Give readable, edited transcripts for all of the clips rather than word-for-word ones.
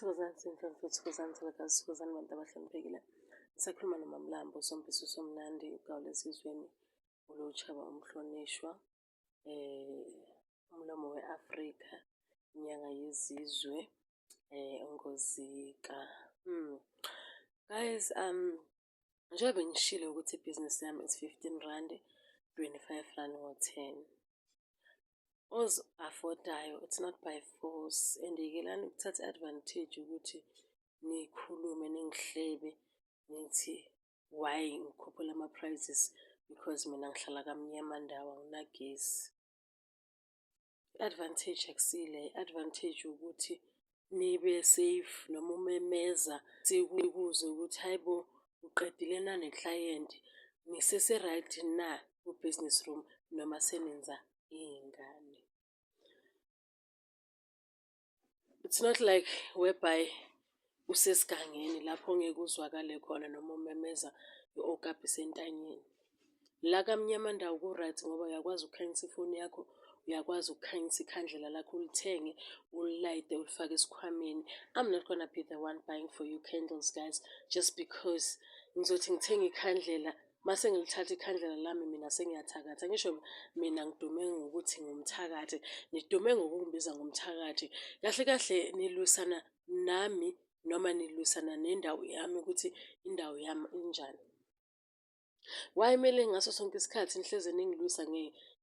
Thokozani Zinhlanhla, thokozani Nzilakazi, thokozani bantu abahloniphekile. Ngisakhuluma noMamlambo, Sombiso Somnandi, uGawula esizweni, uLotshaba umhlonishwa, umlomo we-Afrika, inyanga yezizwe, uNgozika. Guys, njengoba bengishilo ukuthi ibhizinisi yami is R15, R25 ngo-10. Ozi-afford-ayo, it's not by force and yekelani ukuthatha i-advantage ukuthi nikhulume ningihlebe nithi why ngikhuphula ama-prices because mina ngihlala kamnyama ndawo, anginagesi. I-advantage akusile, i-advantage ukuthi nibe safe noma umemeza sikuzwe ukuthi hayi bo, uqedile na neklayenti, nisese-right na ku-business room noma senenza iy'ngane. It's not like whereby usesigangeni lapho ongeke uzwakale khona noma umemeza i-okapi isentanyeni. La kamnyama ndawo ku-right ngoba uyakwazi ukukhanyisa ifoni yakho, uyakwazi ukukhanyisa ikhandlela lakho ulithenge, ulilayite ulifake esikhwameni. I'm not gonna be the one buying for you candles, guys, just because ngizothi ngithenga ikhandlela mase ngilithatha ikhandlela lami mina sengiyathakatha. Ngisho mina ngidume ngokuthi ngumthakathi, nidume ngokungibiza ngomthakathi. Kahle kahle nilwisana nami noma nilwisana nendawo yami ukuthi indawo yami injani. Why kumele ngaso sonke isikhathi nihleze ningilwisa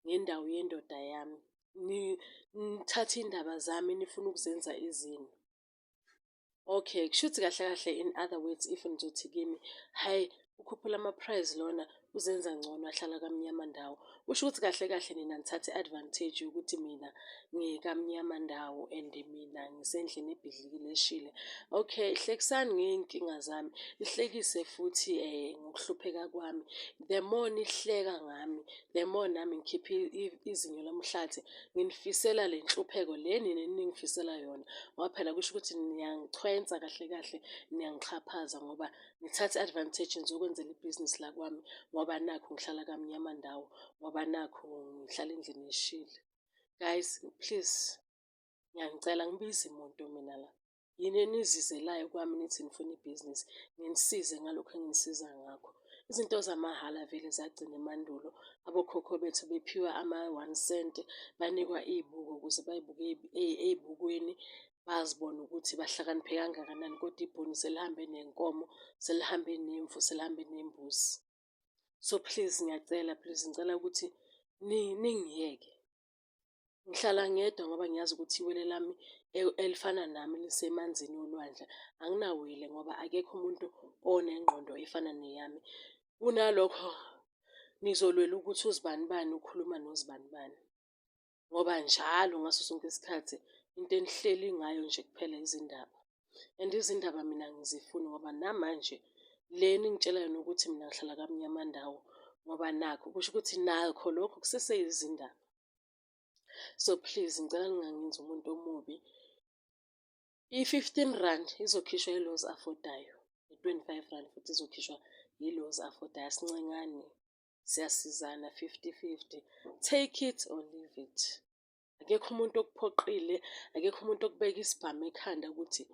ngendawo yendoda yami? Nithathe iy'ndaba zami nifune ukuzenza ezenu. Okay, kushuthi kahle kahle, in other words, if nizothi kimi, hhayi, ukhuphula ama-price lona uzenza ngcono ahlala kamnyama ndawo. Kusho ukuthi kahle kahle nina nithatha i-advantage yokuthi mina ngikamnyama ndawo and mina ngisendlini ebhidlikile eshile. Okay, hlekisani ngey'nkinga zami, nihlekise futhi ngokuhlupheka kwami. The more nihleka ngami, the more nami ngikhipha izinyo lomhlathi, nginifisela le nhlupheko le nina eningifisela yona. Ngoba phela kusho ukuthi niyangichwensa kahle kahle, niyangixhaphaza ngoba nithatha i-advantage nizokwenzela ibhizinisi la kwami ngoba nakhu ngihlala kamnyama ndawo, ngoba nakhu ngihlala endlini eshile. Guys, please, ngiyanicela, angibizi muntu mina la. Yini enizizelayo kwami nithi nifuna ibhizinisi, nginisize ngalokhu enginisiza ngakho. Izinto zamahhala vele zagcina emandulo, abokhokho bethu bephiwa ama-one cent, banikwa iy'buko ukuze bay'buke ey'bukweni bazibone ukuthi bahlakaniphe kangakanani, kodwa ibhunu selihambe nenkomo, selihambe nemvu, selihambe nembuzi. So please, ngiyacela, please, ngicela ukuthi ningiyeke. Ngihlala ngedwa ngoba ngiyazi ukuthi iwele lami elifana nami lisemanzini olwandle. Anginawele ngoba akekho umuntu onengqondo efana neyami. Kunalokho nizolwela ukuthi uzibanibani ukhuluma nozibanibani. Ngoba njalo ngaso sonke isikhathi into enihleli ngayo nje kuphela izindaba. And izindaba mina angizifuni ngoba namanje le eningitshela yona ukuthi mina ngihlala kamnyama ndawo ngoba nakhu kusho ukuthi nakho lokho kuseseyizindaba. So please, ngicela ningangenzi umuntu omubi. I-R15 izokhishwa yilo ozi-afford-ayo, i-R25 futhi izokhishwa yilo ozi-afford-ayo. Asincengani, siyasizana 50-50. Take it or leave it. Akekho umuntu okuphoqile, akekho umuntu okubeka isibhamu ekhanda ukuthi.